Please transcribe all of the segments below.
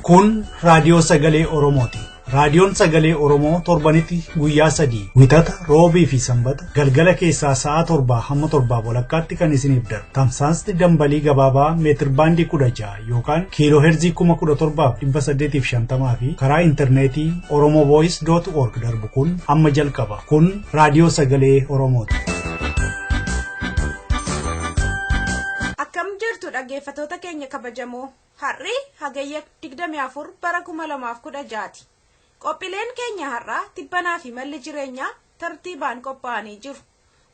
Kun raadiyoo sagalee Oromooti. Raadiyoon sagalee Oromoo torbanitti guyyaa 3 Wixata, Roobii fi Sanbata galgala keessaa sa'a 7 hamma 7:30tti kan isiniif darbu. Tamsaasni dambalii gabaabaa meetir baandii 16 yookaan kiiloo heerzii 17,850 fi karaa intarneetii oromovoice.org darbu kun amma jalqaba. Kun raadiyoo sagalee Oromooti. Akkam jirtu dhaggeeffattoota keenya kabajamoo, har'i Hagayya 24 bara 2016ti. Qophiileen keenya har'aa tibbanaa fi malli jireenyaa tartiibaan qophaa'anii jiru.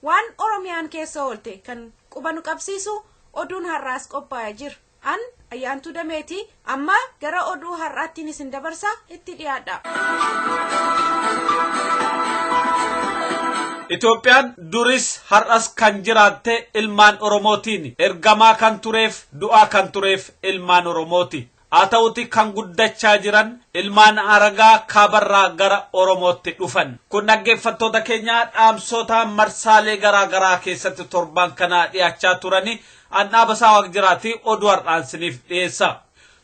Waan Oromiyaan keessa oolte kan quba nu qabsiisu oduun har'aas qophaa'ee jira. An Ayyaantuu Dameetii amma gara oduu har'aattiin isin dabarsa, itti dhiyaadha. Itoophiyaan duris har'as kan jiraatte ilmaan Oromootiin. Ergamaa kan tureef du'aa kan tureef ilmaan Oromooti. Haa ta'uti kan guddachaa jiran ilmaan Aragaa kaabarraa gara Oromootti dhufan. Kun dhaggeeffattoota keenya dhaamsota marsaalee garaa garaa keessatti torban kana dhiyaachaa turani. An Dhaabasaa Waaqjiraati, oduu har'aan siniif dhiyeessa.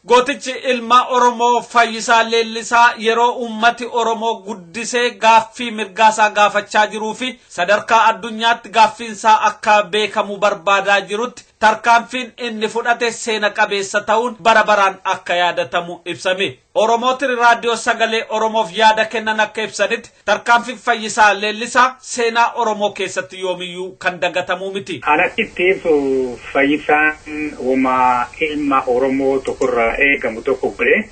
Gootichi ilma Oromoo Fayyisaa Leellisaa yeroo uummati Oromoo guddisee gaaffii mirgaasaa gaafachaa jiruu fi sadarkaa addunyaatti gaaffiinsaa akka beekamu barbaadaa jirutti tarkaanfiin inni fudhate seena qabeessa ta'uun bara baraan akka yaadatamu ibsame. Oromootni raadiyoo sagalee Oromoof yaada kennan akka ibsanitti tarkaanfiin Fayyisaa Leellisaa seenaa Oromoo keessatti yoomiyyuu kan dagatamuu miti. Alatti ibsu Fayyisaan wama ilma Oromoo tokkorraa eegamu tokko godhe.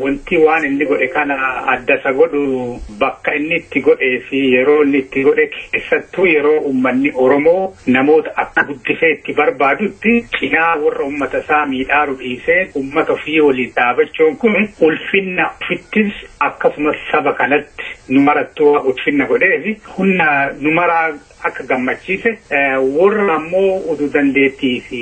Wanti waan inni godhe kana adda isa godhu bakka inni itti godhee fi yeroo inni itti godhe, keessattuu yeroo uummanni Oromoo namoota akka guddisee itti barbaadutti cinaa warra uummata isaa miidhaaru dhiisee uummata ofii waliin dhaabachuun kun ulfinna ofittis akkasumas saba kanatti nu marattuu ulfinna godheefi humna nu maraa akka gammachiise, warra ammoo utuu dandeettii fi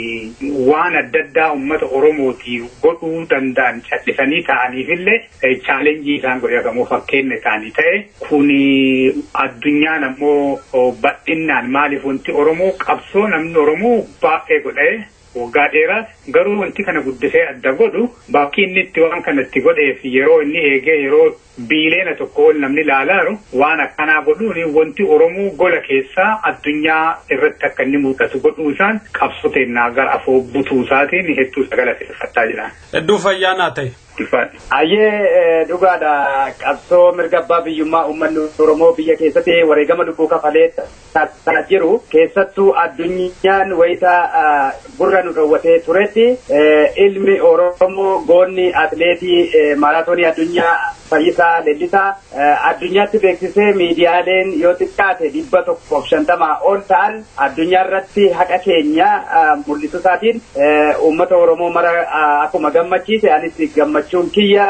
waan adda addaa uummata Oromootii godhuu danda'an callisanii ta'aniifillee challenge isaan godhe ammoo fakkeenya isaanii ta'e. Kuni addunyaan ammoo bal'innaan maaliif wanti Oromoo qabsoo namni Oromoo baay'ee godhee waggaa dheeraa, garuu wanti kana guddisee adda godhu bakki inni itti waan kana itti godheef yeroo inni eegee yeroo biileena tokko ol namni ilaalaaru waan akkanaa godhuun wanti Oromoo gola keessaa addunyaa irratti akka inni mul'atu godhuu isaan qabsoo teennaa gara afoo butuu isaatiin hedduu isa galateeffachaa jira. Hedduu fayyaa naa ta'e. Ayyee, dhugaadha, qabsoo mirga abbaa biyyummaa uummanni Oromoo biyya keessatti wareegama lubbuu kafalee taasisaa jiru, keessattuu addunyaan wayita gurra nu dhoowwatee turetti ilmi Oromoo goonni atileetii maaraatoonii addunyaa Fayyisaa Leellisaa addunyaatti beeksisee miidiyaaleen yoo xiqqaate 150 ol ta'an addunyaa irratti haqa keenya mul'isuu isaatiin uummata Oromoo mara akkuma gammachiise, anis gammachuun kiyya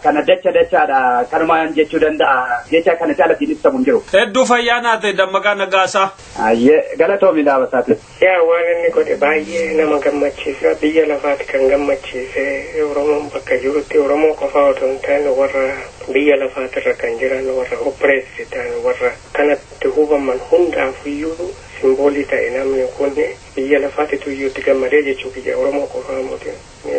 kana dacha dachaadha kanumaan jechuu danda'a, jecha kana caalatiin ibsamu hin jiru. Hedduu fayyaa naa ta'e, Dammaqaa Nagaasaa. Ayyee, galatoomi Dhaabasaati. Yaa, waan inni godhe baay'ee nama gammachiisa. Biyya lafaati kan gammachiise Oromoon bakka jirutti, Oromoo qofaa otoo hin taane warra biyya lafaatirra kan jiran, warra oppressed ta'an, warra kanatti hubaman hundaafiyyuu symbol ta'e. Namni kun biyya lafaatti tuyyuutti gammadee jechuu kiyya, Oromoo qofaa miti.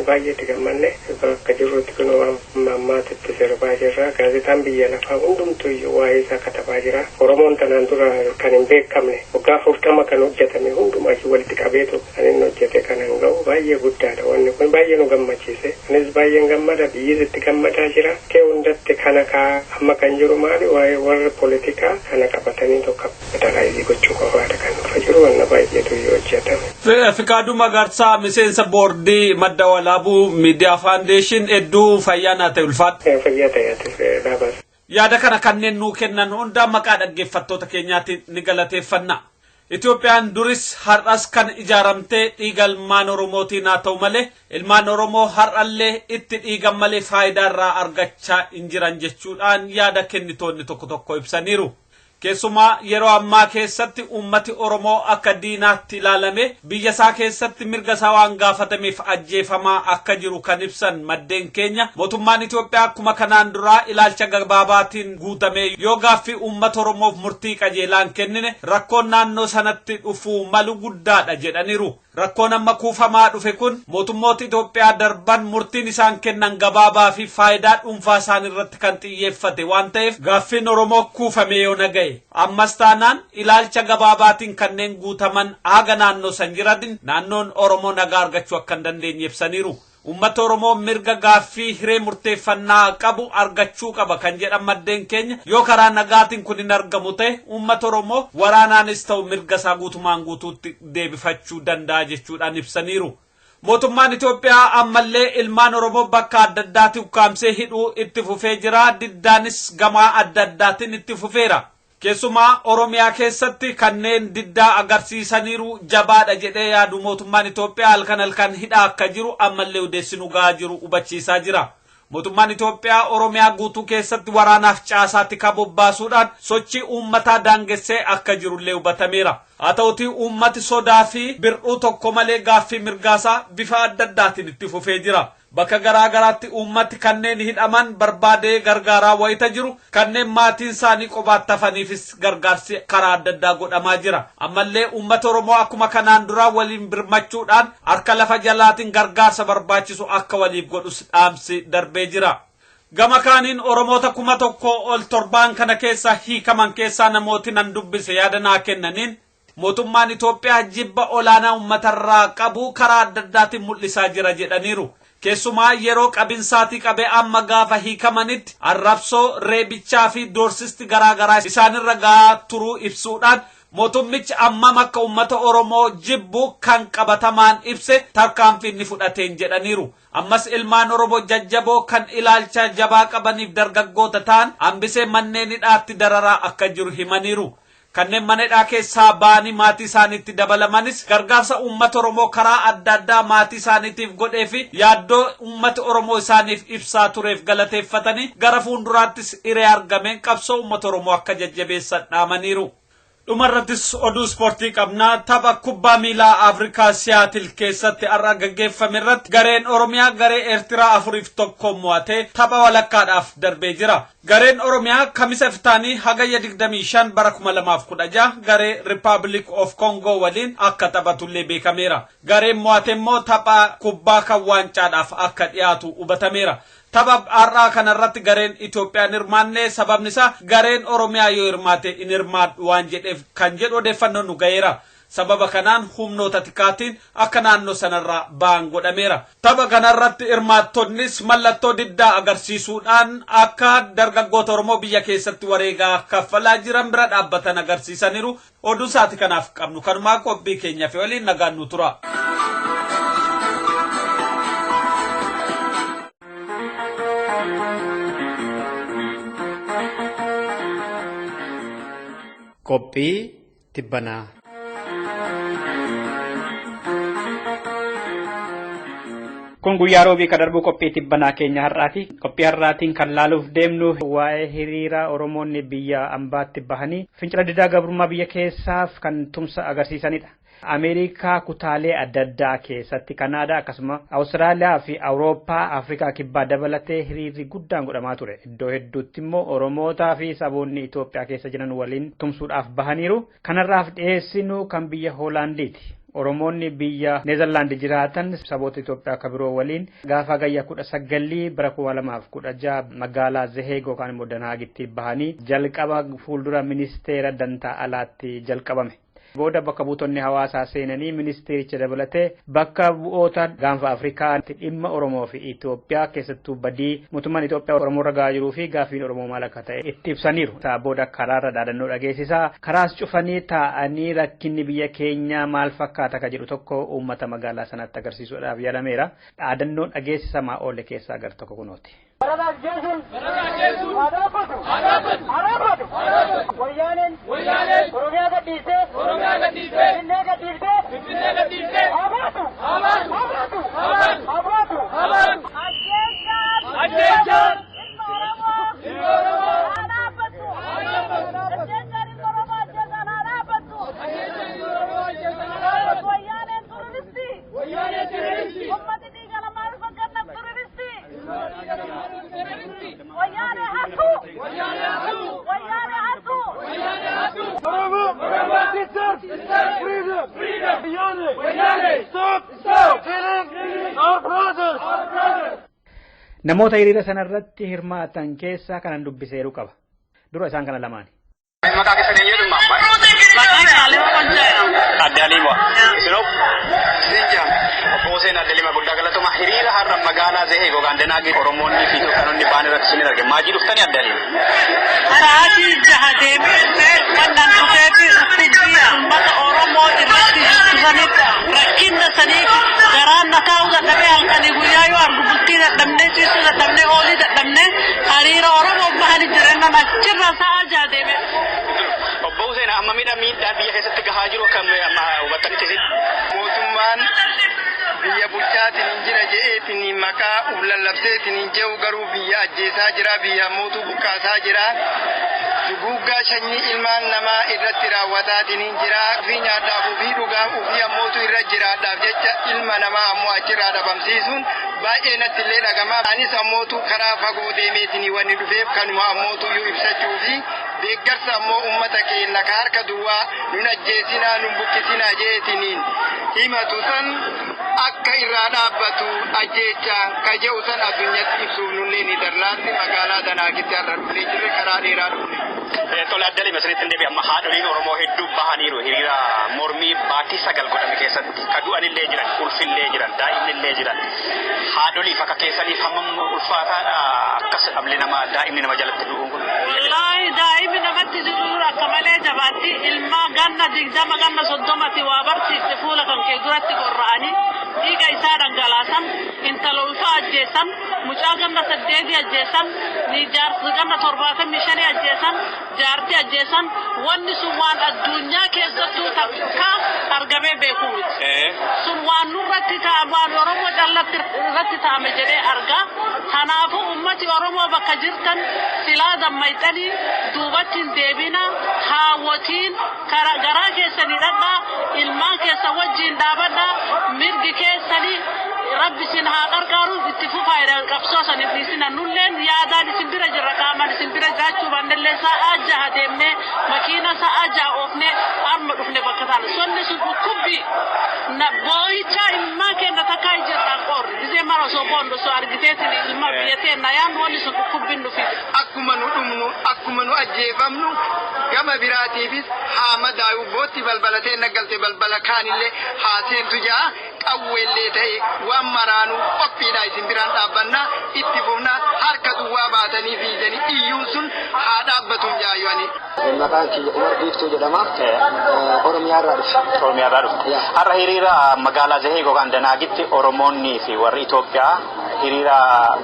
Baay'ee itti gammanne. Bakka jirrutti kunoo amma ammaatitti sirbaa jirra. Gaazexaan biyya lafaa hundumtuyyuu waa'ee isaa katabaa jira. Oromoon tanaan dura kan hin beekamne waggaa 40 kan hojjetame hundumaayyuu walitti qabeetu kan inni hojjete kanan ga'u baay'ee guddaadha. Wanni kun baay'ee nu gammachiise. Anis baay'een gammada, biyyis itti gammadaa jira. Kee hundatti kana kaa amma kan jiru maali, waa'ee warra poolitikaa kana qabatanii tokko capitalize gochuu qofaadha kan dhufa jiru. Wanna baay'eetu hojjetame. Fikaaduu Magarsaa, miseensa boordii Madda Walaabuu Miidiyaa Foundation, hedduu fayyaa naa ta'e, ulfaadha. Fayyaa ta'e Dhaabas. Yaada kana kanneen nuu kennan hunda maqaa dhaggeeffattoota keenyaatiin ni galateeffanna. Itoophiyaan duris har'as kan ijaaramtee dhiiga ilmaan Oromootiin. Haa ta'u malee ilmaan Oromoo har'allee itti dhiigan malee faayidaa irraa argachaa hin jiran jechuudhaan yaada kennitoonni tokko tokko ibsaniiru. Keessumaa yeroo ammaa keessatti uummati Oromoo akka diinaatti ilaalame biyya isaa keessatti mirga isaa waan gaafatameef ajjeefamaa akka jiru kan ibsan maddeen keenya, mootummaan Itoophiyaa akkuma kanaan duraa ilaalcha gabaabaatiin guutame yoo gaaffii uummata Oromoof murtii qajeelaan kennine rakkoon naannoo sanatti dhufuu malu guddaadha jedhaniiru. Rakkoon amma kuufamaa dhufe kun mootummoota Itoophiyaa darban murtiin isaan kennan gabaabaa fi faayidaa dhuunfaa isaan irratti kan xiyyeeffate waan ta'eef gaaffiin Oromoo kuufame yoo naga'e. Ammas taanaan ilaalcha gabaabaatiin kanneen guutaman haga naannoo san jiran naannoon Oromoo nagaa argachuu akka hin dandeenye ibsaniiru. Uummata Oromoo mirga gaaffii hiree murteeffannaa qabu argachuu qaba kan jedhan maddeen keenya yoo karaa nagaatiin kun hin argamu ta'e uummata Oromoo waraanaanis ta'u mirga isaa guutumaan guutuutti deebifachuu danda'a jechuudhaan ibsaniiru. Mootummaan Itoophiyaa ammallee ilmaan Oromoo bakka adda addaatti ukkaamsee hidhuu itti fufee jira. Diddaanis gamaa adda addaatiin itti fufeera. Keessumaa Oromiyaa keessatti kanneen diddaa agarsiisaniiru jabaadha jedhee yaadu mootummaan Itoophiyaa halkan halkan hidhaa akka jiru ammallee odeessinuu gahaa jiru hubachiisaa jira. Mootummaan Itoophiyaa Oromiyaa guutuu keessatti waraanaaf caasaatti ka bobbaasuudhaan sochii uummataa daangessee akka jirullee hubatameera. Haa ta'utii uummati sodaa fi bir'uu tokko malee gaaffii mirgaasaa bifa adda addaatiin itti fufee jira. Bakka garaa garaatti uummati kanneen hidhaman barbaadee gargaaraa wayita jiru kanneen maatiin isaanii qobaatti hafaniifis gargaarsi karaa adda addaa godhamaa jira. Ammallee uummata Oromoo akkuma kanaan duraa waliin birmachuudhaan harka lafa jalaatiin gargaarsa barbaachisu akka waliif godhus dhaamsi darbee jira. Gama kaaniin Oromoota 1000 ol torbaan kana keessa hiikaman keessaa namooti nan dubbise yaada naa kennaniin mootummaan Itoophiyaa jibba olaanaa uummatarraa qabu karaa adda addaatiin mul'isaa jira jedhaniiru. Keessumaa yeroo qabinsaatii qabee amma gaafa hiikamanitti arrabsoo reebichaa fi doorsisti garaa garaa isaanirra gahaa turuu ibsuudhaan mootummichi ammam akka uummata Oromoo jibbu kan qabatamaan ibse tarkaanfii inni fudhateen jedhaniiru. Ammas ilmaan Oromoo jajjaboo kan ilaalcha jabaa qabaniif dargaggoota ta'an hambisee manneen hidhaatti dararaa akka jiru himaniiru. Kanneen mana hidhaa keessaa ba'anii maatii isaaniitti dabalamanis gargaarsa uummata Oromoo karaa adda addaa maatii isaaniitiif godhee fi yaaddoo uummata Oromoo isaaniif ibsaa tureef galateeffatanii gara fuulduraattis hiree argameen qabsoo uummata Oromoo akka jajjabeessan dhaamaniiru. Dhumarrattis oduu ispoortii qabnaa. Tapha kubbaa miilaa Afrikaa Siyaatil keessatti har'a gaggeeffame irratti gareen Oromiyaa garee Eertiraa 4-1 mo'atee tapha walakkaadhaaf darbee jira. Gareen Oromiyaa kamisa iftaanii hagayya 25 bara 2016 garee Republic of Congo waliin akka taphatullee beekameera. Gareen mo'ate immoo tapha kubbaa kan waancaadhaaf akka dhiyaatu hubatameera. Tapha har'aa kanarratti gareen Itoophiyaan hirmaanne sababni isaa gareen Oromiyaa yoo hirmaate hin hirmaadhu waan jedheef kan jedhu odeeffannoon nu ga'eera. Sababa kanaan humnoota tikaatiin akka naannoo sanarraa ba'an godhameera. Tapha kanarratti hirmaattonnis mallattoo diddaa agarsiisuudhaan akka dargaggoota Oromoo biyya keessatti wareegaa kaffalaa jiran bira dhaabbatan agarsiisaniiru. Oduu isaati kanaaf qabnu kanumaa qophii keenya fi waliin nagaan nu tura. Qophii tibbanaa. Kun guyyaa roobii kan darbu qophii tibbanaa keenya har'aati. Qophii har'aatiin kan laaluuf deemnu waa'ee hiriira Oromoonni biyya ambaatti bahanii fincila diddaa gabrummaa biyya keessaaf kan tumsa agarsiisanidha. Ameerikaa kutaalee adda addaa keessatti Kanaadaa akkasuma Awustiraaliyaa fi Awurooppaa Afrikaa kibbaa dabalatee hiriirri guddaan godhamaa ture. Iddoo hedduutti immoo Oromootaa fi saboonni Itoophiyaa keessa jiran waliin tumsuudhaaf bahaniiru. Kanarraaf dhiyeessinu kan biyya Hoolaandiiti. Oromoonni biyya Neezerlaand jiraatan saboota Itoophiyaa kan biroo waliin gaafa gayya 19 bara 2016 magaalaa Zeheeg yookaan immoo Danhaagitti bahanii jalqaba fuuldura ministeera dantaa alaatti jalqabame. Booda bakka buutonni hawaasaa seenanii ministeericha dabalatee bakka bu'oota gaanfa Afrikaa dhimma Oromoo fi Itoophiyaa keessattuu badii mootummaan Itoophiyaa Oromoo irra gahaa jiruu fi gaaffiin Oromoo maal akka ta'e itti ibsaniiru. Isaa booda karaarra dhaadannoo dhageessisaa karaas cufanii taa'anii rakkinni biyya keenyaa maal fakkaata ka jedhu tokko uummata magaalaa sanatti agarsiisuudhaaf yaalameera. Dhaadannoo dhageessisamaa oole keessaa gar tokko kunooti. Freedom! Freedom! Our brothers! Our brothers! Namoota hiriira sanarratti hirmaatan keessaa kanan dubbiseeru qaba. Dura isaan kana lamaani. Maqaa keessan eenyu jedhama? Maqaan Aliima Qonjaa jedhama. Adde Aliima. Isinoo? Zinjaa. Obbo Hussein Adde Aliima guddaa galatoma. Hiriira har'a magaalaa Zehee yookaan Denaagii Oromoonni fi Itoophiyaanonni ba'an irratti isin arge. Maajii dhuftanii Adde Aliima? Sa'aatii 6 deemee wannan dhufeefi dhukkubbii uummata Oromoo irratti jirtu sanitti rakkinna saniif garaan na taa'uu dadhabee halkanii guyyaa yoo argu bultii dadhabnee ciisuu dadhabnee oolii dadhabnee hariira Oromoo bahanii jiran achirra sa'a 6 deemee. Obbo Hussein amma miidhaan biyya keessatti gahaa jiru akka hubattanitti isin. Mootummaan biyya bulchaatiin hin jira je'eetiin maqaa uf lallabseetiin hin jehu garuu biyya ajjeesaa jira biyya mootuu buqqaasaa jira. Duguuggaa sanyii ilmaan namaa irratti raawwataatiin hin jira. Ofii nyaadhaaf ofii dhugaaf ofii ammootu irra jiraadhaaf jecha ilma namaa ammoo achirraa dhabamsiisuun baay'ee natti illee dhagama. Anis ammootu karaa fagoo deemeetiin wanni dhufeef kanuma ammootu iyyuu ibsachuu fi deeggarsa ammoo uummata keenya ka harka duwwaa nun ajjeesinaa nun buqqisinaa je'eetiniin himatu san akka irraa dhaabbatu ajjeecha ka je'u san addunyatti ibsuuf nullee Niidarlaandi magaalaa Danaagitti har'a dhufnee jirre karaa dheeraa dhufne. Tole Adde Aliima isinitti hin deebi'e amma haadholiin Oromoo hedduu bahaniiru hiriira mormii baatii 9 godhame keessatti ka du'anillee jiran ulfillee jiran daa'imnillee jiran haadholiif akka keessaniif hammam ulfaataadha akkas dhabli namaa daa'imni nama jalatti du'uun kun. Wallaahi daa'imni namatti jiru akka malee jabaatti ilmaa ganna 20 ganna 30 waa barsiifte fuula kan kee duratti gorra'anii dhiiga isaa dhangalaasan intala ulfaa ajjeesan mucaa ganna 8 ajjeesan jaarsa ganna 75 ajjeesan jaartii ajjeesan wanni sun waan addunyaa keessattuu takka argamee beeku miti. Sun waan nurratti ta'ame waan Oromoo callatti irratti ta'ame jedhee argaa. Kanaafuu ummati Oromoo bakka jirtan silaa dammayxanii duubatti hin deebina haawwotiin garaa keessanii dhadhaa ilmaan keessa wajjiin dhaabadhaa mirgi keessanii rabbi isin haa qarqaaru itti fufaa jedhan qabsoo saniif dhiisina nulleen yaadaan isin bira jirra qaamaan isin bira jiraachuu baannellee sa'a 6 deemnee makiina sa'a 6 oofnee arma dhufne bakka taana sonni sun dhukkubbii boo'ichaa ilmaan keenya takkaa jirra qorri gisee mara osoo boondu osoo argiteetiin ilma biyya teenna yaan wanni sun dhukkubbiin nu fide. Akkuma nu dhumnu akkuma nu ajjeefamnu gama biraatiifis haa madaayu bootti balbalatee naggalte balbala kaanillee haa seentu ja'a qawweellee ta'e waan maraanuu qophiidha isin biraan dhaabbannaa itti fufnaa harka duwwaa baatanii fiiganii iyyuun sun haa dhaabbatuun jaayyanii. Maqaan kiyya Umar Biiftuu jedhama. Oromiyaa irraa dhufe. Oromiyaa irraa dhufte. Har'a hiriira magaalaa Zahee yookaan Danaagitti Oromoonni fi warri Itoophiyaa hiriira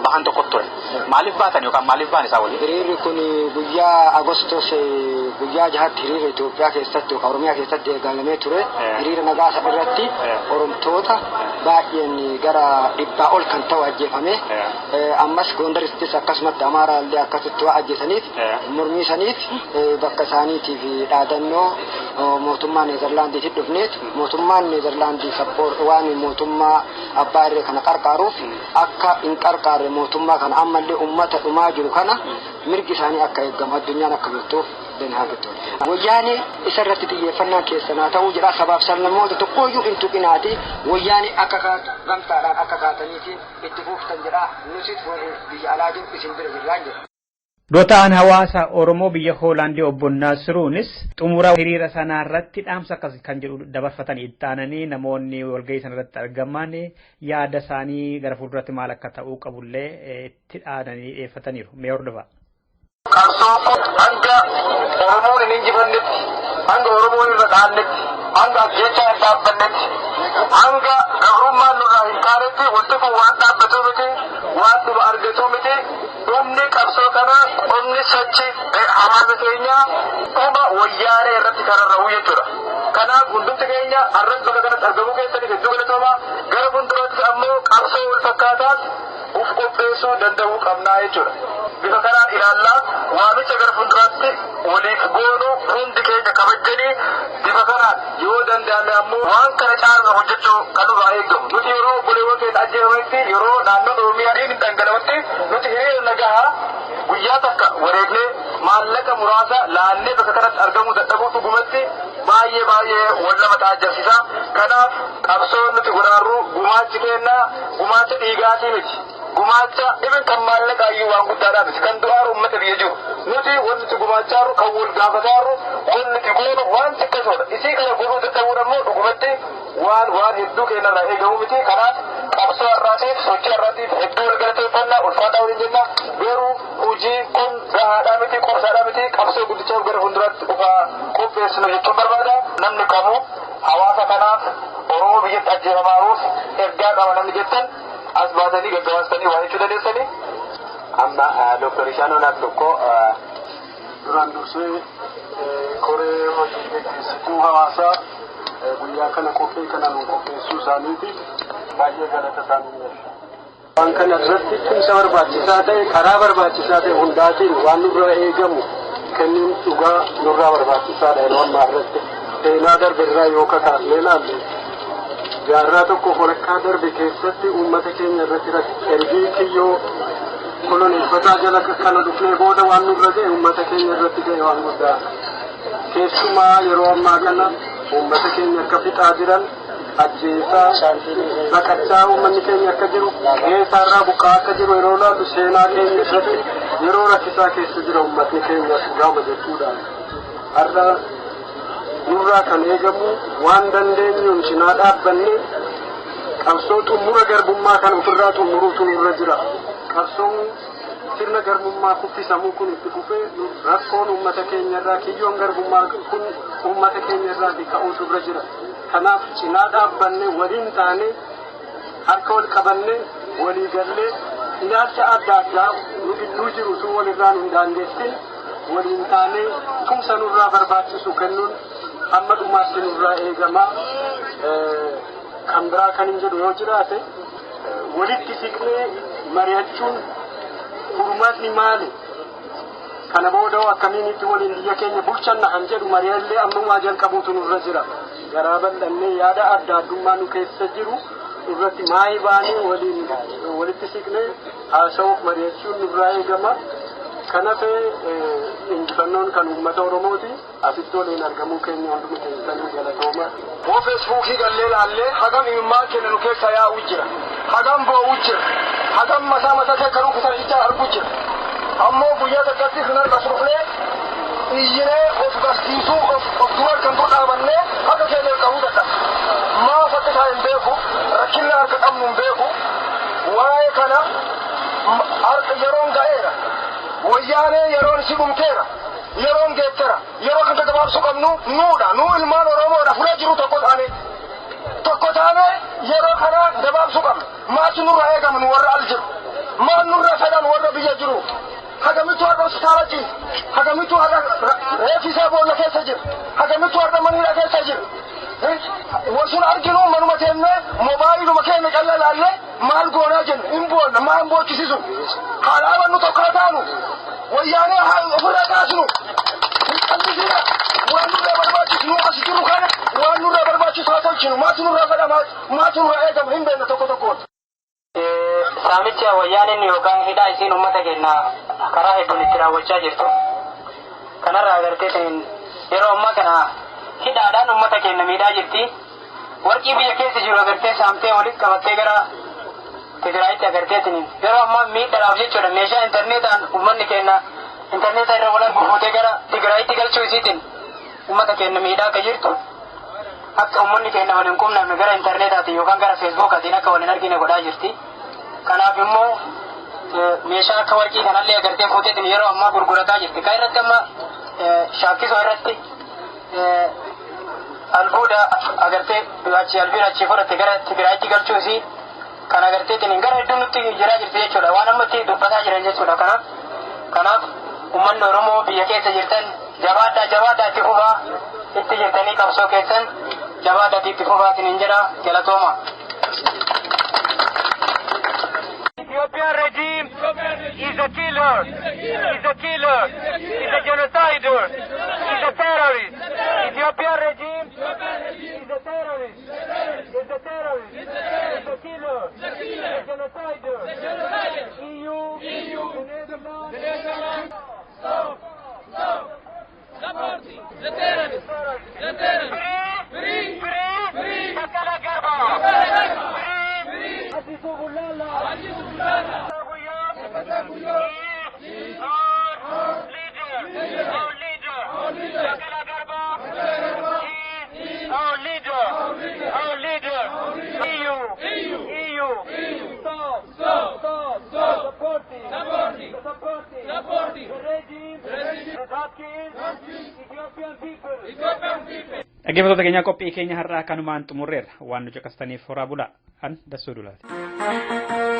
bahan tokko ture. Maaliif baatan yookaan maaliif bahan isaa waliin? Hiriirri kun guyyaa Agostos guyyaa 6tti hiriira Itoophiyaa keessatti yookaan Oromiyaa keessatti eegalamee ture. Hiriira nagaa isa irratti Oromtoota baay'een gara 100 ol kan ta'u ajjeefame. Ammas Gondarittis akkasumatti Amaaraallee akkasitti waa ajjeesaniif mormii saniif bakka isaaniitiif dhaadannoo mootummaa Neezerlaandiitti dhufneet mootummaan Neezerlaandii waan mootummaa abbaa irree kana qarqaaruuf akka hin qarqaarre mootummaa kana ammallee uummata dhumaa jiru kana mirgi isaanii akka eegamu addunyaan akka beektuuf Denhaagitti. Wayyaanee isa irratti xiyyeeffannaan keessanaa ta'uu jedha sabaaf sablammoota tokkooyyuu hin tuqinaati wayyaanee akka kaatu gamtaadhaan akka kaataniitiin itti fuftan jedha nutis warri biyya alaa jiru isin bira jirraan jedha. Dura ta'an hawaasa Oromoo biyya Hoolaandii obbo Naasiruunis xumura hiriira sanaa irratti dhaamsa akkas kan jedhu dabarfatanii itti aananii namoonni walgahii sana irratti argaman yaada isaanii gara fuulduratti maal akka ta'uu qabullee itti dhaadanii dhiyeeffataniiru. Mee hordofaa. Qabsoon kun hanga Oromoon hin injifannetti, hanga Oromoon irra dhaannetti, hanga ajjeechaa hin dhaabbannetti, hanga gabrummaan nurraa hin kaanetti wanti kun waan dhaabbatuu miti, waan dhuma argatuu miti. Dhumni qabsoo kanaa, dhumni sochii hawaasa keenyaa dhuma wayyaanee irratti kan rarra'u jechuudha. Kanaaf hundumti keenya har'as bakka kanatti argamuu keessaniif hedduu galatoomaa. Gara fuulduraattis ammoo qabsoo wal fakkaataas uf qopheessuu qopheessuu danda'uu qabnaa jechuudha. Bifa kanaan ilaallaa waamicha gara fuulduraatti waliif goonu hundi keenya kabajjanii bifa kanaan yoo danda'ame ammoo waan kana caalaa hojjechuu kan nurraa eegamu. Nuti yeroo obboleewwan keenya ajjeefamanitti, yeroo naannoon Oromiyaa dhiigni dhangala'utti, nuti hiriira nagahaa guyyaa takka wareegnee maallaqa muraasa laannee bakka kanatti argamuu dadhabuu dhugumatti baay'ee baay'ee wal nama taajjabsiisa. Kanaaf qabsoon nuti godhaarru gumaachi keenna gumaacha dhiigaatii miti. Gumaacha ibin kan maallaqa iyyuu waan guddaadhaa miti. Kan du'aaru uummata biyya jiru. Nuti wanti nuti gumaachaaru, kan wal gaafataaru, wanti nuti goonu waan xiqqasoodha. Isii kana godhuu dadhabuun ammoo dhugumatti waan hedduu keenyarraa eegamu miti. Kanaaf qabsoo har'aatiif, sochii har'aatiif hedduu wal galateeffannaa, ulfaataa waliin jenna. Garuu hojiin kun gahaadhaa miti, qubsaadhaa miti, qabsoo guddichaaf gara fuulduraatti dhufaa qopheessinu jechuun barbaada. Namni kamuu hawaasa kanaaf, Oromoo biyyatti ajjeefamaaruuf ergaa qaba namni jettan as baatanii gaggabaastanii waa jechuu dandeessanii. Amma Dooktar Ishaanoo naaf tokko. Duraan dursee koree hojii geggeessituu hawaasaa guyyaa kana qophii kana nu qopheessuu isaaniiti baay'ee galata isaanii galcha. Waan kana irratti tumsa barbaachisaa ta'e karaa barbaachisaa ta'e hundaatiin waan nurraa eegamu kennuun dhugaa nurraa barbaachisaadha yeroo ammaa irratti. Seenaa darbe irraa yoo kakaafnee ilaalle, jaarraa tokko walakkaa darbe keessatti uummata keenya irratti ergii kiyyoo koloneeffataa jala kana dhufnee booda waan nurra ga'e, uummata keenya irratti ga'e waan guddaa. Keessumaa yeroo ammaa kana uummata keenya akka fixaa jiran, ajjeesaa, baqachaa uummanni keenya akka jiru, qe'eesaarraa buqqaa akka jiru yeroo ilaallu, seenaa keenya irratti yeroo rakkisaa keessa jira uummatni keenya dhugaama jechuudha. Har'a nurraa kan eegamu waan dandeenyuun cinaa dhaabbanne qabsoo xumura garbummaa kan ofirraa xumuruutu nurra jira. Qabsoon sirna garbummaa kuffisamuu kun itti fufee rakkoon uummata keenyarraa, kiyyoon garbummaa kun uummata keenyarraa ka'uutu irra jira. Kanaaf cinaa dhaabbanne, waliin taane, harka wal qabanne, walii gallee, ilaalcha adda addaa nu gidduu jiru sun walirraa nu hin daangessin, waliin taanee tumsa nurraa barbaachisu kennuun hamma dhumaatti nurraa eegama. Kan biraa kan hin jedhu yoo jiraate, walitti siqnee mari'achuun furmaatni maali? Kana booda akkamiin itti waliin biyya keenya bulchanna kan jedhu mari'allee ammumaa jalqabuutu nurra jira. Garaa bal'annee yaada adda addummaa nu keessa jiru irratti maayii baanee waliin walitti siqnee haasa'uuf mari'achuun nurraa eegama. Kanaaf injifannoon kan uummata Oromooti. Asitti waliin argamuu keenya hunduma keessanii galatooma. Woo Feesbuukii gallee laallee hagam imimmaan keenya nu keessa yaa'u jira. Hagam boo'u jira. Hagam mataa mataa kee kan rukutan ijaa argu jira. Ammoo guyyaa takkatti kan harka dhufnee iyyinee of garsiisuu of dura kan dur dhaabannee harka keenya qabuu dadhaba. Maaf akka isaa hin beeku, rakkinna harka qabnu hin beeku. Waa'ee kana harka yeroon ga'eera. Wayyaanee yeroon isi dhumteera. Yeroon geettera. Yeroo kan gabaabsuu qabnu nuudha. Nuu ilmaan Oromoodha. Fuula jiru tokko taane. Tokko taane yeroo kana gabaabsuu qabna. Maaltu nurraa eegama nu warra al jiru? Maal nurraa fedhan warra biyya jiru? Hagamittu har'a hospitaala ciisa. Hagamittu har'a reeffi isaa boolla keessa jira. Hagamittu har'a maniidha keessa jira. Wasun arginu manuma teennee moobaayiluma keenya calla laallee maal goonaa jenna, hin boonna, maal boochisisu. Haa dhaabannu, tokko haa taanu. Wayyaanee haa ofirraa kaasnu. Hin qal'isina. Waan nurraa barbaachisu, nu as jiru kana waan nurraa barbaachisu haa tolchinu. Maaltu nurraa fedha, maaltu nurraa eegama hin beekna tokko tokkoon. Saamicha wayyaaneen yookaan hidhaa isiin uummata keenya karaa hedduun itti raawwachaa jirtu. Kanarraa agartee yeroo ammaa kana hidhaadhaan uummata keenya miidhaa jirti. Warqii biyya keessa jiru agartee saamtee walitti qabattee gara Tigraayitti agarteetiin yeroo ammaa miidhaadhaaf jechuudha, meeshaa intarneetaan uummanni keenya intarneeta irra wal argu fuutee gara Tigraayitti galchuu isiitiin uummata keenya miidhaa akka jirtu, akka uummanni keenya wal hin quunnamne gara intarneetaatiin yookaan gara Feesbuukaatiin akka wal hin argine godhaa jirti. Kanaaf immoo meeshaa akka warqii kanallee agartee fuuteetiin yeroo ammaa gurgurataa jirti. Kan irratti amma Shaakkisoo irratti albuuda agartee achi albuuda achi fudhatte gara Tigraayitti galchuu isii kan agarteetiin gara hedduu nutti jiraa jirti jechuudha. Waan amma itti dubbataa jiran jechuudha. Kanaaf uummanni Oromoo biyya keessa jirtan jabaadhaa, jabaadhaa, itti fufaa itti jirtanii qabsoo keessan jabaadhaa itti fufaa isiniin jedha, galatooma. Ethiopian regime killer. He's a killer. He's a genocider. He's a terrorist. Ethiopian regime is a terrorist. He's a terrorist. He's a killer. He's a genocider. EU, EU, the Netherlands. Stop. Stop. Supporting the terrorists. The terrorists. Free. Free. Free. Bekele Gerba. Free. Free. Adisu Bulala. Adisu Bulala. Is our leader. Our leader. Bekele Gerba. Is our leader. Our leader. EU. EU. EU. Stop. Stop. Stop. Stop. Supporting. Supporting. Supporting. Supporting. The regime. The that is Ethiopian people. Ethiopian people. Dhaggeeffattoota keenya qophii keenya har'aa kanumaan xumurreerra waan nu caqastaniif horaa bulaa an Dassuu Dulaati.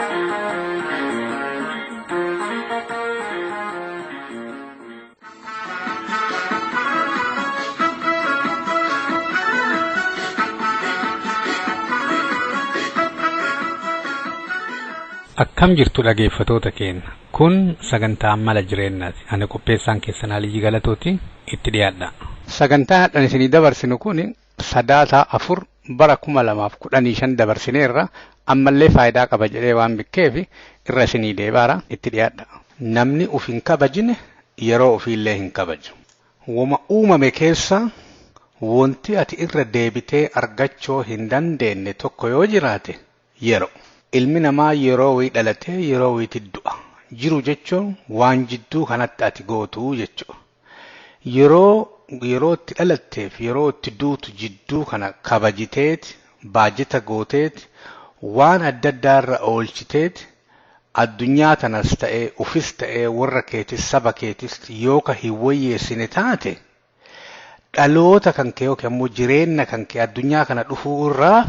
Akkam jirtu dhaggeeffattoota keenya kun sagantaa mala jireenyaati ani qopheessaan keessan Aliyyi Galatooti itti dhiyaadha. Sagantaa hadhan isinii dabarsinu kun Sadaasa 4 bara 2015 dabarsineerra ammallee faayidaa qaba jedhee waan bikkeef irra isinii deebaara itti dhiyaadha. Namni uf hin kabajine yeroo ofiillee hin kabaju. Wama uumame keessa wanti ati irra deebitee argachuu hin dandeenye tokko yoo jiraate yeroo. Ilmi namaa yeroo wayii dhalatee yeroo wayiitti du'a. Jiru jechuun waan jidduu kanatti ati gootu jechuudha. Yeroo itti dhalatteef yeroo itti duutu jidduu kana kabajiteeti, baajata gooteeti, waan adda addaarra oolchiteeti, addunyaa tanas ta'ee ufis ta'ee warra keetis saba keetis yoo ka hin wayyeessine taate dhaloota kan kee yookiin ammoo jireenya kan kee addunyaa kana dhufuu irraa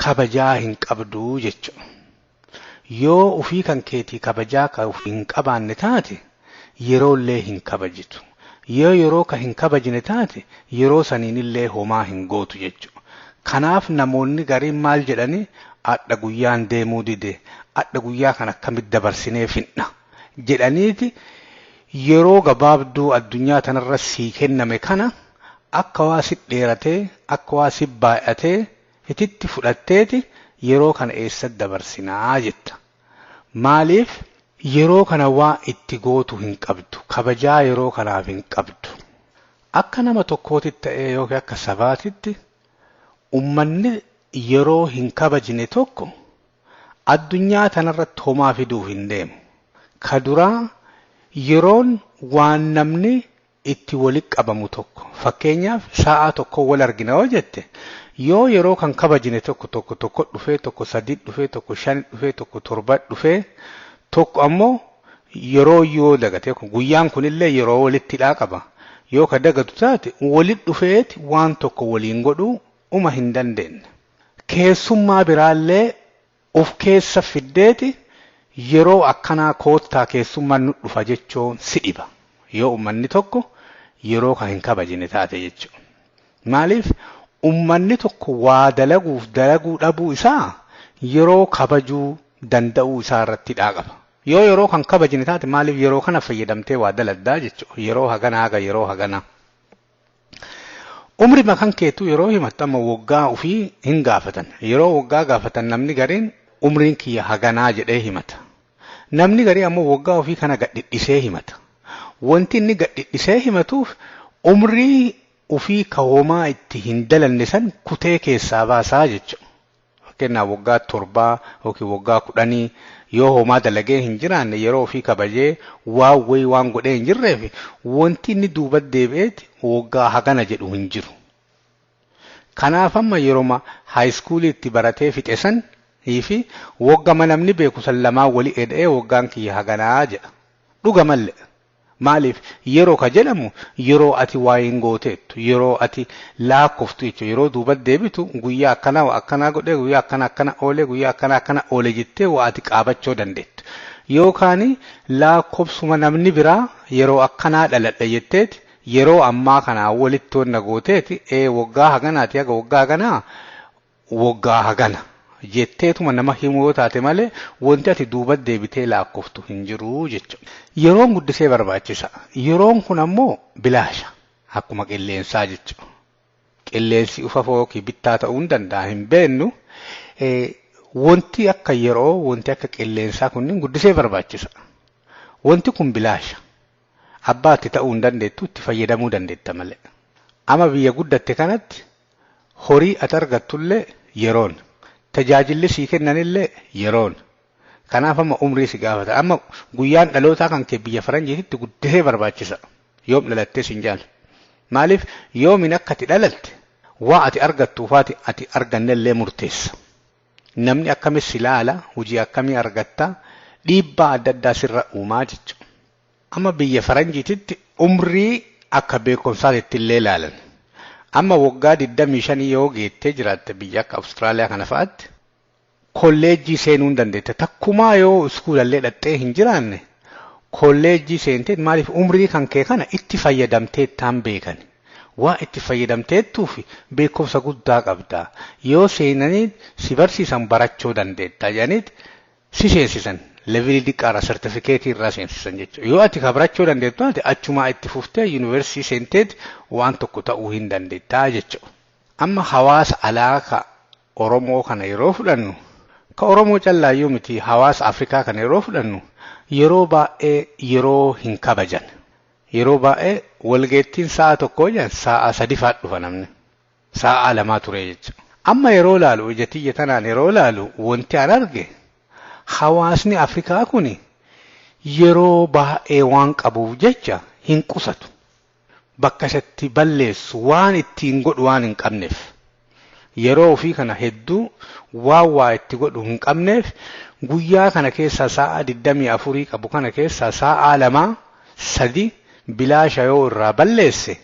kabajaa hin qabdu jechuudha. Yoo ufii kan keetii kabajaa ka hin qabaanne taate yeroollee hin kabajitu. Yoo yeroo ka hin kabajne taate yeroo saniinillee homaa hin gootu jechuudha. Kanaaf namoonni gariin maal jedhanii adha guyyaan deemuu dide adha guyyaa kan akkamitti dabarsinee finna jedhaniiti yeroo gabaabduu addunyaa tanarra sii kenname kana akka waa si dheeratee akka waa si baay'atee ititti fudhatteeti yeroo kana eessatti dabarsinaa jetta. Maaliif yeroo kana waa itti gootu hin qabdu kabajaa yeroo kanaaf hin qabdu. Akka nama tokkootti ta'ee yookiin akka sabaatitti ummanni yeroo hin kabajne tokko addunyaa tanarratti homaa fiduuf hin deemu. Ka duraa yeroon waan namni itti walitti qabamu tokko fakkeenyaaf sa'a tokko wal argina yoo jette yoo yeroo kan kabajne tokko tokko tokko dhufee tokko sadi dhufee tokko shan dhufee tokko torba dhufee tokko ammoo yeroo yoo dagate guyyaan kunillee yeroo walitti hidhaa qaba yoo ka dagatu taate walitti dhufeeti waan tokko waliin godhuu uma hin dandeenye. Keessummaa biraallee of keessa fiddeeti yeroo akkanaa koottaa keessummaan nu dhufa jechuun si dhiba. Yoo ummanni tokko yeroo kan hin kabajne taate jechuudha. Maaliif ummanni tokko waa dalaguuf dalaguu dhabuu isaa yeroo kabajuu danda'uu isaa irratti hidhaa qaba. Yoo yeroo kan kabajne taate maaliif yeroo kana fayyadamtee waa dalagdaa jechuudha. Yeroo haganaa haga yeroo haganaa. Umri makan keetu yeroo himattu amma waggaa ofii hin gaafatan. Yeroo waggaa gaafatan namni gariin umriin kiyya haganaa jedhee himata. Namni garii ammoo waggaa ofii kana gadhidhisee himata. Wanti inni gadhidhisee himatuuf umrii ofii ka homaa itti hin dalanne san kutee keessaa baasaa jechuudha. Fakkeenyaaf waggaa 7 yookiin waggaa 10 yoo homaa dalagee hin jiraanne yeroo ofii kabajee waa wayii waan godhee hin jirreef wanti inni duuba deebi'eeti waggaa hagana jedhu hin jiru. Kanaaf amma yeroo haayiskuuliitti baratee fixe san fi waggama namni beeku san lamaan walii eda'ee waggaan kiyya haganaa jedha. Dhuga mallee. Maaliif yeroo ka jedhamu yeroo ati waa hin gooteettu yeroo ati lakkooftu jechuudha yeroo duuba deebitu guyyaa akkanaa waa akkanaa godhee guyyaa akkana akkana oolee guyyaa akkana akkana oole jettee waa ati qaabachuu dandeettu. Yookaan lakkoofsuma namni biraa yeroo akkanaa dhaladha jetteeti yeroo ammaa kanaa walitti wanna gooteeti waggaa haganaati haga waggaa haganaa waggaa hagana Jetteetuma nama himuu yoo taate malee wanti ati duuba deebitee lakkooftu hin jiru jechuudha. Yeroon guddisee barbaachisa. Yeroon kun ammoo bilaasha. Akkuma qilleensaa jechuudha. Qilleensi ufa fookii bittaa ta'uu hin danda'a hin beennu. Wanti akka yeroo wanti akka qilleensaa kunniin guddisee barbaachisa. Wanti kun bilaasha. Abbaatti ta'uu hin dandeettu itti fayyadamuu dandeetta malee. Amma biyya guddatte kanatti horii ati argattullee yeroon. Tajaajilli sii kennanillee yeroon. Kanaaf amma umrii si gaafata. Amma guyyaan dhalootaa kan kee biyya faranjiititti guddisee barbaachisa. Yoom dhalattee siin jaalu. Maaliif yoomin akka ati dhalatte waa ati argattuuf ati argannellee murteessa. Namni akkamis si ilaala, hojii akkamii argatta, dhiibbaa adda addaa sirra uumaa jechuudha. Amma biyya faranjiititti umrii akka beekumsaatti illee ilaalan. Amma waggaa 25 yoo geettee jiraatte biyya akka Awustiraaliyaa kana fa'aatti kolleejjii seenuu hin dandeette. Takkumaa yoo iskuulallee dhattee hin jiraanne kolleejjii seentee maaliif umrii kan kee kana itti fayyadamtee ittaan beekan. Waa itti fayyadamteettuuf beekumsa guddaa qabda. Yoo seenanii si barsiisan barachuu dandeetta jedhaniit si seensisan. Levelii xiqqaarraa sartifikeetii irraa seensisan jechuudha. Yoo ati barachuu dandeettu ati achumaa itti fuftee yuunivarsiitii seenteet waan tokko ta'uu hin dandeettaa jechuudha. Amma hawaasa alaa ka Oromoo kana yeroo fudhannu ka Oromoo callaayyuu miti hawaasa Afrikaa kana yeroo fudhannu yeroo baay'ee yeroo hin kabajan. Yeroo baay'ee walgeettiin sa'a tokkoo jedhan sa'a 3 fa'aa dhufa namni. Sa'a 2 ture jechuudha. Amma yeroo laalu ija tiyya tanaan yeroo laalu wanti an arge hawaasni Afrikaa kun yeroo baay'ee waan qabuuf jecha hin qusatu. Bakka isatti balleessu waan ittiin godhu waan hin qabneef. Yeroo ofii kana hedduu waan waa itti godhu hin qabneef guyyaa kana keessaa sa'a 24 qabu kana keessaa sa'a 2 3 bilaasha yoo irraa balleesse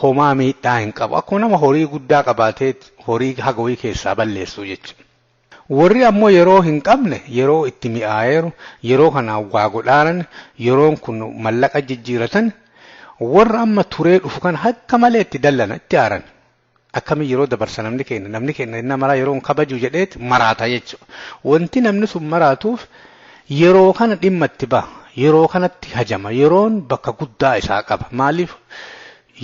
homaa miidhaa hin qabu. Akkuma nama horii guddaa qabaatee horii haga wayii keessaa balleessu jechuudha. Warri ammoo yeroo hin qabne yeroo itti mi'aayeeru yeroo kanaan waa godhaaran yeroon kun mallaqa jijjiiratan warra amma turee dhufu kan akka malee itti dallana itti aaran. Akkamiin yeroo dabarsa namni keenya inni maraa yeroo hin kabaju jedheet maraata jechuudha. Wanti namni sun maraatuuf yeroo kana dhimma itti baha. Yeroo kanatti hajama. Yeroon bakka guddaa isaa qaba. Maaliif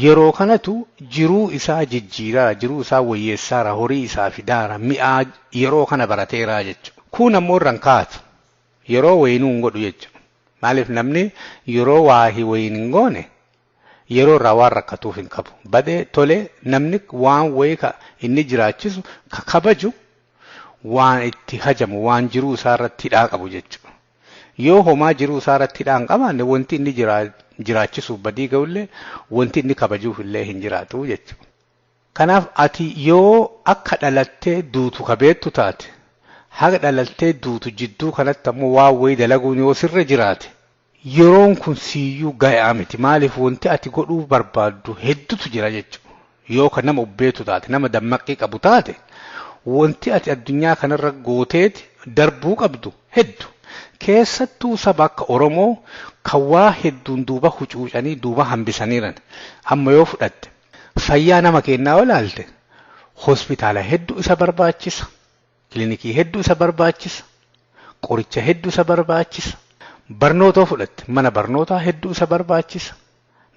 yeroo kanatu jiruu isaa jijjiiraa, jiruu isaa wayyeessaara, horii isaa fidaara, mi'aa yeroo kana barateeraa jechuudha. Kun ammoo irraan kaatu. Yeroo wayinuu hin godhu jechuudha. Maaliif namni yeroo waa wayin hin goone yeroo irraa waan rakkatuuf hin qabu. Badee tolee namni waan wayii ka inni jiraachisu ka kabaju waan itti hajamu waan jiruu isaa irratti hidhaa qabu jechuudha. Yoo homaa jiruu isaa irratti hidhaa hin qabaanne wanti inni jiraachisuuf badii ga'ullee wanti inni kabajuuf illee hin jiraatu jechuudha. Kanaaf ati yoo akka dhalattee duutu kabeettu taate haga dhalattee duutu jidduu kanatti ammoo waan wayii dalaguun yoo sirra jiraate yeroon kun siyyuu gayaa miti. Maaliif wanti ati godhuu barbaaddu hedduutu jira jechuudha. Yoo kan nama ubbeetu taate nama dammaqii qabu taate wanti ati addunyaa kanarra gooteeti darbuu qabdu hedduu. Keessattuu saba akka Oromoo kan waa hedduun duuba hucuucanii duuba hambisaniiran. Amma yoo fudhatte fayyaa nama kennaa olaalte hospitaala hedduu isa barbaachisa. Kilinikii hedduu isa barbaachisa. Qoricha hedduu isa barbaachisa. Barnoota fudhatte mana barnootaa hedduu isa barbaachisa.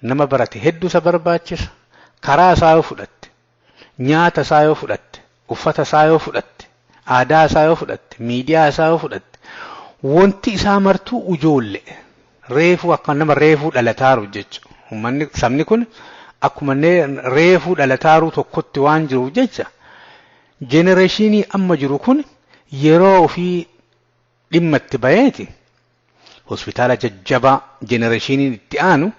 Nama barate hedduu isa barbaachisa. Karaa isaa yoo fudhatte, nyaata isaa yoo fudhatte, uffata isaa yoo fudhatte, aadaa isaa yoo fudhatte, miidiyaa isaa yoo fudhatte, wanti isaa martuu ijoollee reefuu akka nama reefuu dhalataaru jechuudha. Uummanni sabni kun akkuma reefuu dhalataaru tokkotti waan jiruuf jecha jenereeshinii amma jiru kun yeroo ofii dhimma itti baheeti. Hospitaala jajjabaa jenereeshiniin itti aanu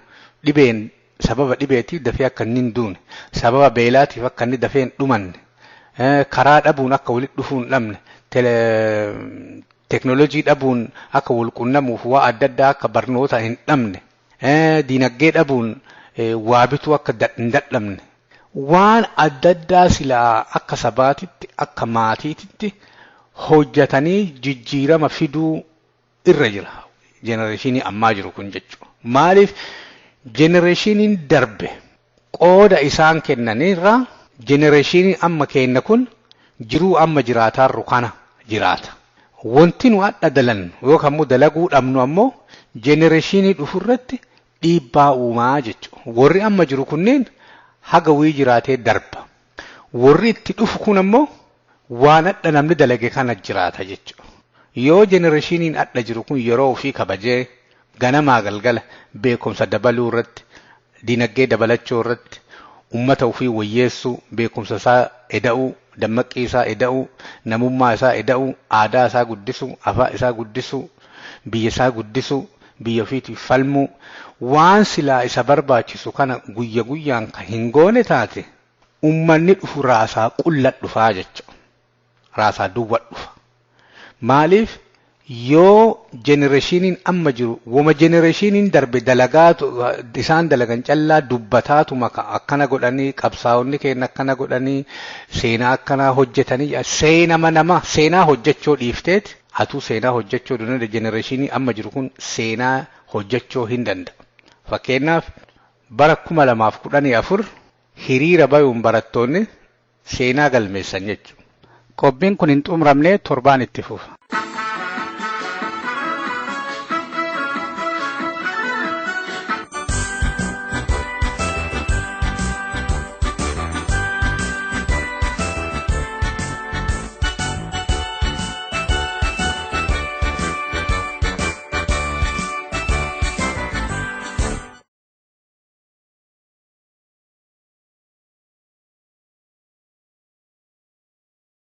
dhibeen sababa dhibeetiif dafee akka inni hin duune, sababa beelaatiif akka inni dafee hin dhumanne, karaa dhabuun akka walitti dhufuu hin dhabne, teknoolojii dhabuun akka wal qunnamuuf waa adda addaa akka barnoota hin dhabne, diinagdee dhabuun waa bituu akka hin dadhabne, waan adda addaa silaa akka sabaatitti akka maatiitti hojjetanii jijjiirama fiduu irra jira. Jenereeshinii ammaa jiru kun jechuudha. Maaliif jenereeshiniin darbe qooda isaan kennanirraa jenereeshinii amma kenna kun jiruu amma jiraataarru kana jiraata. Wanti nu adda dalannu yookaan immoo dalaguu dhabnu ammoo jenereeshinii dhufu irratti dhiibbaa uumaa jechuudha. Warri amma jiru kunneen haga wayii jiraatee darba. Warri itti dhufu kun ammoo waan adda namni dalage kana jiraata jechuudha. Yoo jenereeshiniin adda jiru kun yeroo ofii kabajee ganamaa galgala beekumsa dabaluu irratti, dinagdee dabalachuu irratti, ummata ofii wayyeessuu, beekumsa isaa eda'uu, dammaqii isaa eda'uu, namummaa isaa eda'uu, aadaa isaa guddisuu, afaan isaa guddisuu, biyya isaa guddisuu, biyya ofiitiif falmuu, waan silaa isa barbaachisu kana guyya guyyaan kan hin goone taate ummanni dhufu raasaa qulla dhufaa jechuudha. Raasaa duwwa dhufa. Maaliif yoo jenereeshiniin amma jiru woma jenereeshiniin darbe dalagaatu isaan dalagan callaa dubbataatuma akkana godhanii qabsaa'onni keenya akkana godhanii seenaa akkanaa hojjetanii seenama nama seenaa hojjechuu dhiifteet atuu seenaa hojjechuu danda'e jenereeshinii amma jiru kun seenaa hojjechuu hin danda'u. Fakkeenyaaf bara 2014 hiriira bayuun barattoonni seenaa galmeessan jechuudha. Qophiin kun hin xumuramne torbaan itti fufa.